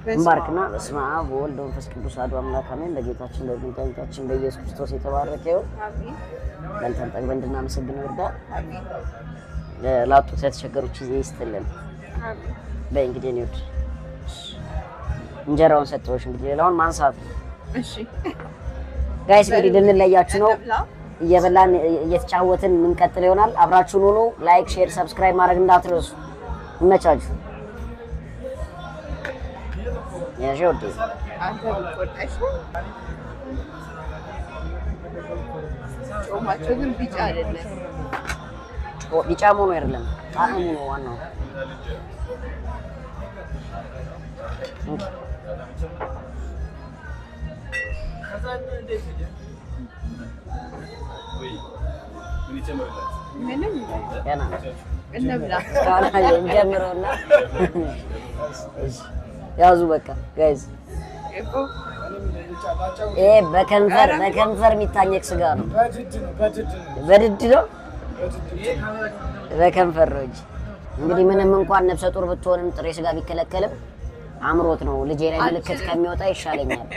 እንባርክና በስመ አብ ወወልድ ወመንፈስ ቅዱስ አሐዱ አምላክ አሜን። በጌታችን በመድኃኒታችን በኢየሱስ ክርስቶስ የተባረከ ይሁን። አሜን። በልተን ጠግበን እንድናመሰግነው ይርዳን። አሜን። ላጡት ለተቸገሩት ጊዜ ይስጥልን። አሜን። በይ እንግዲህ እኔ ውድ እንጀራውን ሰጠሁሽ። እንግዲህ ሌላውን ማንሳት ነው። እሺ። Guys፣ እንግዲህ ልንለያችሁ ነው። እንብላ። እየበላን እየተጫወትን የምንቀጥል ይሆናል። አብራችሁን ሁኑ። Like፣ share፣ subscribe ማድረግ እንዳትረሱ። ይመቻችሁ። ያሽ ውዴ። አንተ ብትቆርጠሽ ጮማቸው ግን ቢጫ አይደለም። ቢጫ መሆኑ አይደለም፣ ጣዕሙ ነው ዋናው። እንኪ። ምንም ገና ነው። እንብላ። እስካሁን እንጀምረውና እሺ፣ ያዙ በቃ guys። እኮ። ይሄ በከንፈር የሚታኘክ ስጋ ነው። በድድ ነው፣ በከንፈር ነው እንጂ። እንግዲህ ምንም እንኳን ነፍሰ ጡር ብትሆንም ጥሬ ስጋ ቢከለከልም አምሮት ነው። ልጄ ላይ ምልክት ከሚወጣ ይሻለኛል።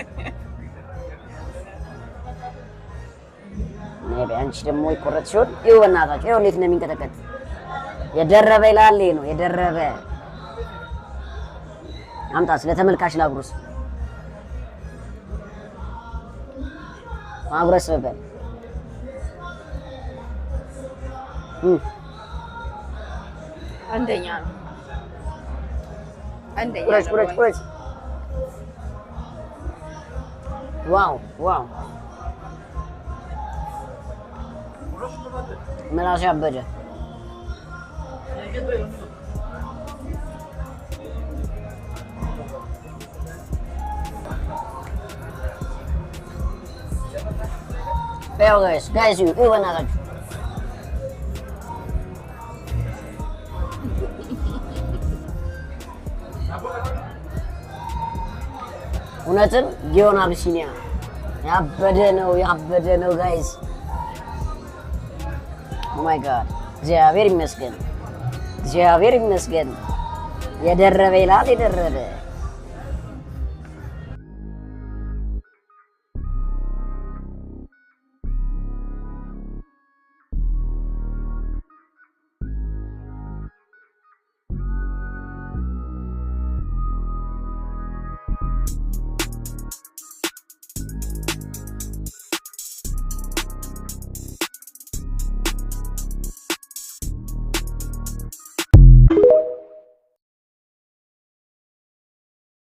ነይ በይ፣ አንቺ ደግሞ ይቆረጥ ሲሆን ይኸው በእናታችሁ ይኸው እንዴት እንደሚንቀጠቀጥ። የደረበ ይላል። ይሄ ነው የደረበ። አምጣ፣ ለተመልካች ላጉርስ። ማጉረስ ነበር። አንደኛ ነው። አንደኛ ቁረጭ። ነው። ቁረጭ፣ ቁረጭ። Wow, wow! ምላስ ያበደ። ያው guys, guys፣ እዩ፣ እዩ በእናታችሁ። እውነትም ጊዮን አብሲኒያ ያበደ ነው፣ ያበደ ነው guys። Oh my God! እግዚአብሔር ይመስገን፣ እግዚአብሔር ይመስገን። የደረበ ይላል የደረበ።